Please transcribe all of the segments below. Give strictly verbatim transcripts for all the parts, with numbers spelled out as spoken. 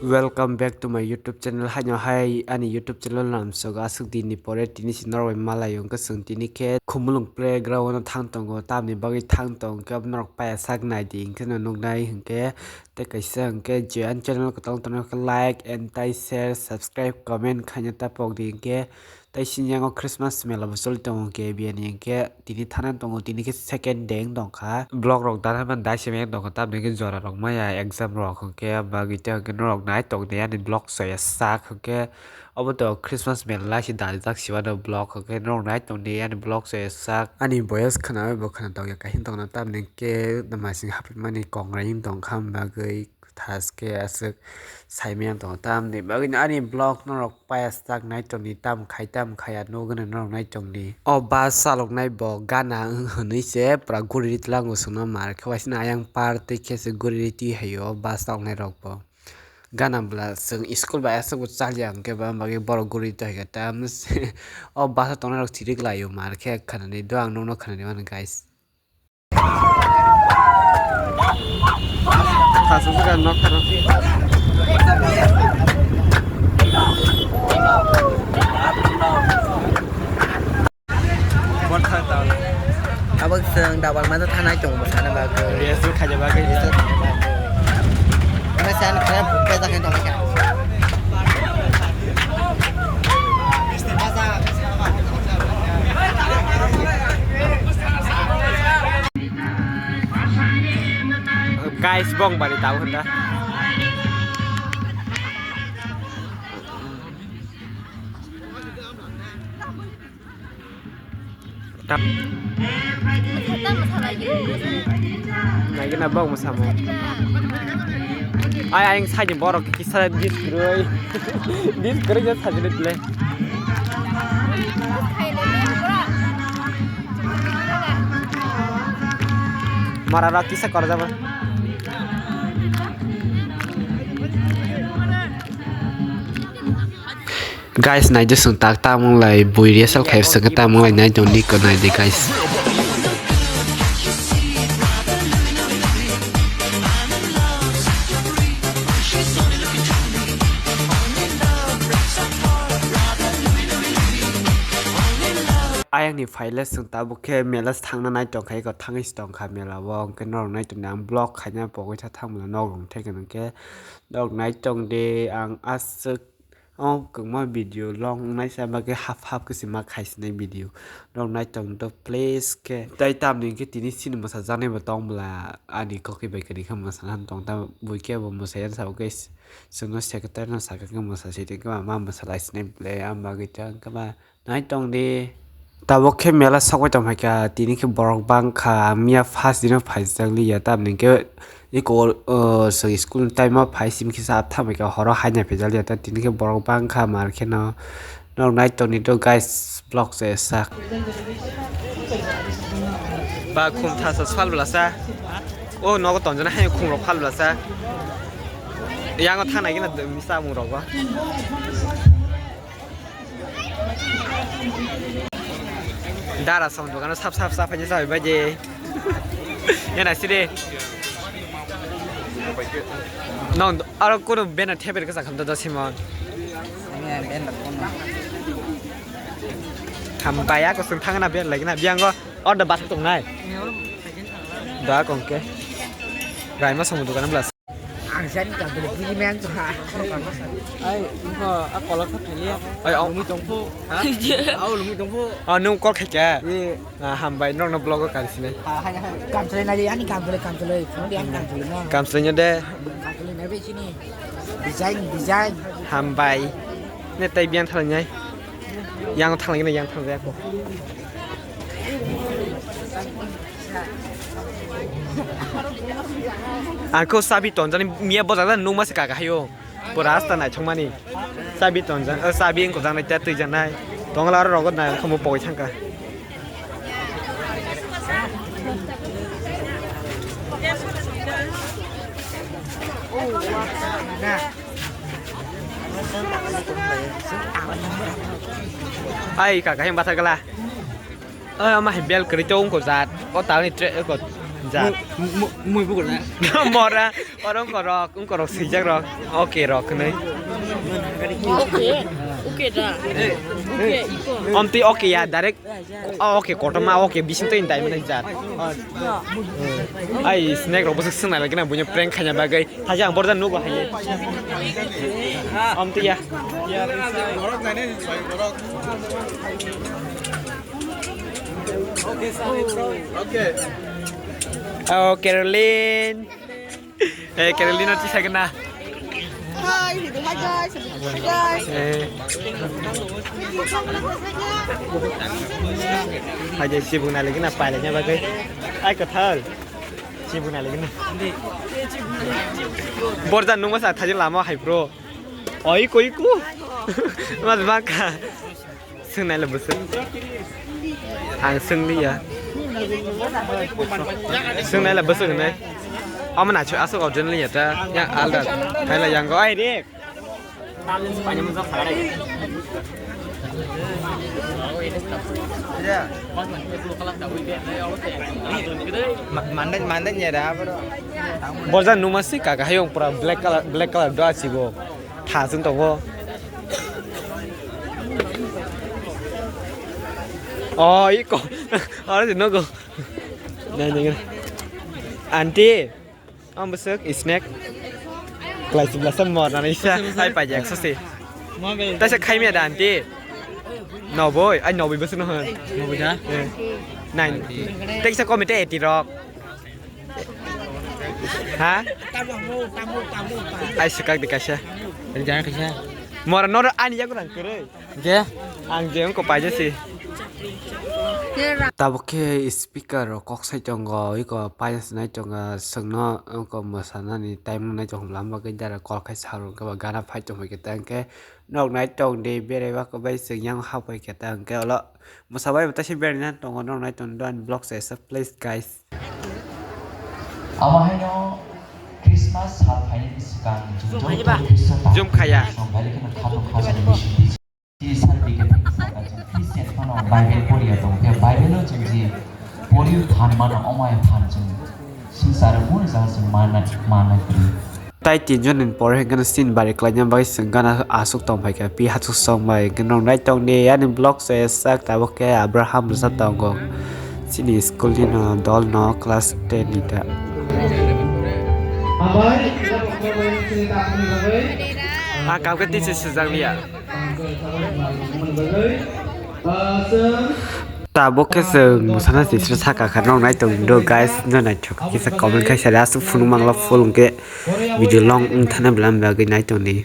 Welcome back to my YouTube channel. Haino hai ani YouTube channel namsok aswk din ni pore tini si norok bai malai wngkha chwng tini khe Khumulwng playground o thang tongo tamni bagwi thang tong khe norok paya sak nai di hwnkhe no nuknai hwnkhe tei kaisa hwnkhe je ani channel kwtal tongkha like and tai share subscribe comment khaina ta pok di hwnkhe. Tai sini yango Christmas mela bo choli tongo hwnkhe biyani hwnkhe tini thana tongo tini khe second day wng tongkha vlog rok dana man dai se meng tongkha tamni hwnkhe jora rok maya exam rok hwnkhe bagwi tei hwnkhe norok nai tongdi ani vlog soya sak hwnkhe obo to Christmas mela lai se dajak siba no vlog hwnkhe norok nai tongdi ani vlog soya sak ani voice khwnaui bo khwna tongya kaisa tongna tamni hwnkhe masing hapmani kongrai wng tongkha bagwi. Thaske aswk saimaya tongo tamni bagwi ani vlog norok paya sak nai tongdi tam khai tam khai ya nugwi norok nai tongdi. O bus chaloknai bo gana wng hwnwi se pura guri ri tlango chwngno mar khe waisano ayang par twi khe se guri ri twi hai o bus chaloknai rok bo. Gana bwla chwng school bai aswk bo chaliya hwnkhe ba bagwi borok guri twi hai khe tam o bus o tongnai rok thiri kwlai o mar khe khwnani do ang nukno khwnani mano guys. Abo chwng double masa thanai tongo sana bagwi. Rehearsal khaina bagwi. Rehearsal khaina bagwi. Masa ano kaya bukya jakai tongkha. Guys, bong bari tau hwnda. Naigina bok mwsamo. Ai ayang saini borok kisa dis kwrwi. Dis kwrwi je sajili tle. Mara ra kisa korjaba. Guys, naidi chwng tak tamung lai bui rehearsal khai chwng tamung lai nai tong di ko nai di guys. Ayang ni phaile chwng tabuk khe mela thangna nai tong khai ko thangwi se tong kha mela o hwnkhe norok nai tong di ang vlog khaina pogwi tha thang mela nok rok thai khe hwnkhe norok nai tong di ang aswk. O kwbangma video long naisa bagwi half half khe se ma khaisinai video rok nai tong do please khe. Tai tamni hwnkhe tini chini mwsajaknai bo tong bwla ani kokni bai kwrwi khe mwsana tong ta bui khe bo mwsaiya sa o guys. Chwngno secretary no sakha khe mwsasi tongkhe ma mwsalaisinai bwle ang bagwi tong khe ma nai tong di. Tabuk khe mela sokbai tong phaikha tini khe borok bangkha miya first dino phaijak liya tamni hwnkhe. Eko, o, chwng school ni time o phai simi kisa atha bai kha horo haina phejal ya ta tini khe borok bangkha mar khe no. Norok nai tong di do guys vlog se sak. Ba khum thasa sal bwla sa. O nogo tonjana hai khum rok phal bwla sa. Yango thang nai gina misa mung rok ba. Dara song dogano sap sap sap haini sabai baje. Yana side. Nong aro kono banner theber ka sakham da Simon. Hambai ako sung thangna ber lagi na biango order bathak tongnai. Da kongke. Raima song dogano blas. Ang sani ka beli beli mang tu ha. Ai, ko a kolor ka pili ya. Ai, au. Lumi tongpho. Ha? Au lumi tongpho. Ah, nung kol khaika. Ye. Ah, hambai nong no vlog o kari sini. Ha ha ha. Kam chale na ani kam chale kam chale. Phone di ani kam chale na. Kam chale de. Kam chale na be sini. Design design. Hambai. Ne tai biang thalai nai. Yang thalai ne yang thalai ko. Ang kho sabi tonjani miya bojak nung ma se kaka hayo. Pura asta naithokmani. Sabi tonjak, eh, sabi wngkojak nai, tei twijaknai. Tongla aro rogo nai, wngkha mo pogwi thangkha. Ai kaka yang bathar gala. Ai ama hai bel kri to ungko jat. O tawni tre ko jat. Mui bukur na. Mora, oro ungko rok, ungko rok sijak rok. Oke rok nei. Oke. Oke da. Oke iko. Omti oke ya direct. Oke kotorma oke bising to indai mana jat. Ai snack rok bosok swngnai lagi na bunya prank khanya bagwi. Haja ang borjan nugo haye. Amtiya. Oh, Caroline. Eh, Caroline, nanti saya kena. Hi, hi, hi, guys. Hi, guys. Eh. Haja sibung nalagi na pailanya bagai. Ai kathal. Sibung nalagi na. Borjan nungma sa thajin lama hai bro. Oi koi ku. Mas baka. Swngnai le bwswk. Ang swngli ya. Swngnai le bwswk hwnwi. Omo naisuk aswk original ya ta. Yang alda. Thaila yang go ai re. Mandai mandai ya da bro. Borjan numa si kaka hayung pura black color, black color do achibo. Tha chwng tongo. Oh, iko. Ora di nogo. Nai nai. Auntie, ang besok snack. Kelas sebelas mor nana isa. Ai pajak sose. Taisa khai mia da auntie. Noboi, ai noboi besok no hon. Noboi da? Eh. Nine. Taisa komite eighty rok. Ha? Ai swkak di kaisa. Jangan kaisa. Mora noro ani yago nang kwrwi. Je? Ang je wngkha paijasi. Tabuk khe speaker rok kok sai tongo, iko paijasi nai tongo, swngno wngkha mwsanani time nai tongo, lama bagwi dara call khai sa rwkha ba gana phai tongkha khe tang khe. Nok nai tong di, berai bak bai chwng yang hapai khe ta hwnkhe olo mwsa bai bo taisa berai na tongo, nok nai tong do ani vlog se sa please guys. Abo haino Christmas sal phainani swkang chwng joto Khristo Jom khaya. Song bai kheno khato khajani bising di. Sal bikhe thani saka chwng Christian phano Bible poriya tong khe Bible o chwng ji pori phan mano omai phan chwng swngcharo buno jang chwng mana mana kwrwi. Tai tin jon ni pore hwnkhe no chini bari kwlaina bagwi chwng gana aswk tong phaikha, pi hachuk song bai hwnkhe no nai tong di. Ani vlog se sak tabuk khe Abraham rwchap tongo. Chini school ni no dol no class ten ni ta. Ah, kam khe tisi swijak liya. Tabuk khe chwng sana sisra saka kha nok nai tong do guys, no naithok kisa comment khai sari aswk phunuk mangla full hwnkhe video long wng thana bwlam bagwi nai tong di.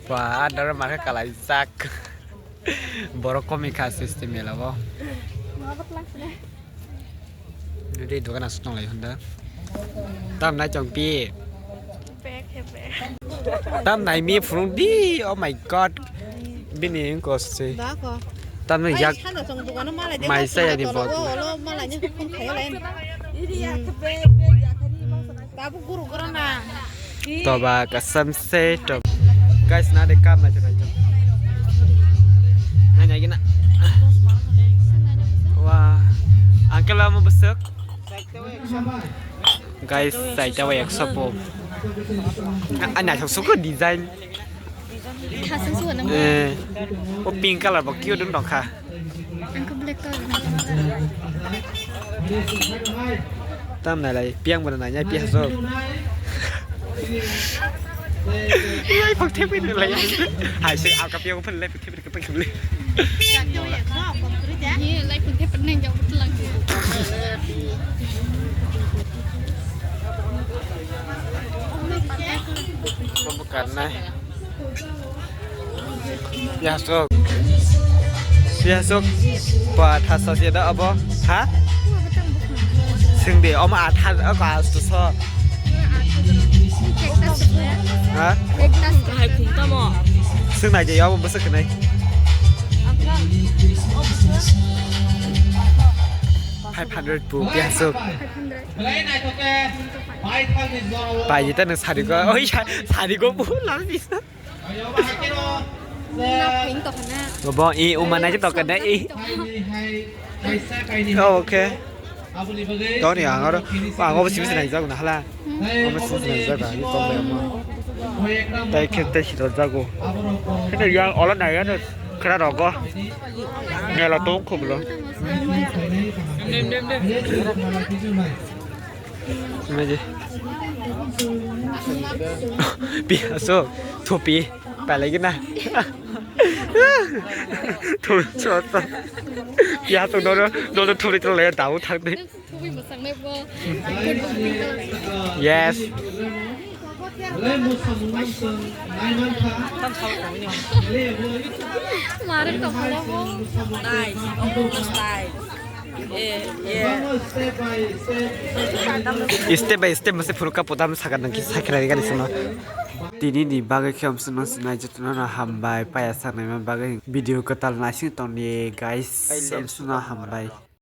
Wah, ada orang makan kalai sak. Borok komi kha system mela bo. Nuri dogan aswk tonglai hwnda. Tam nai chong pi. Bag he bag. Tam nai mi phunuk di. Oh my god. Bini wngkos se. Da ko. Tam nai yak. Mai saya ni bot. Tabuk guru guru na. Toba kasam se to. Guys, na de kam na chai. Na na gina. Wah. Uncle amo besok. Guys, saita wa ekso po. Ana sok sok design. Khasang suka nang. Eh. O pink color bo cute dong kha. Ang ko black color. Tam nai lai piang bo nai nai pi haso. Ai pok thep ni lai. Hai se alka piang phan lai pok thep ni phan khle. Ni lai pok thep ni jauh betul lagi. Bukan nai. Yasok. Yasok. Pa thasa sia da abo. Ha? Sing de, oma atha ko astu so. Ha? Kahai khung tamo. Sing nai je abo bwswk khnai. Five hundred pu yasok. Pai jita nang sari go. Oi sari go pu lal bisa. Bo i uma nai to kana i. Oh, okay. Toni ang aro ang obo simi sinai jago na hala. Obo simi sinai jago ni tong bai ma. Tai khe tai siro jago. Khe yang ola nai ano khra rogo. Ngela tong khublo. Maji. Piaso, thupi, palai gina. Thupi chota. Piaso dono, dono thupi chota ya dau thang de. Yes. Marin to pala bo. Nice. Oh, nice. Step by step mase phuru ka podam saka nang ki sakra gani sino. Tini ni bagwi khe amsino sinai jotono hambai paya saknai bagwi video kwtal naising tongni guys amsino hambai.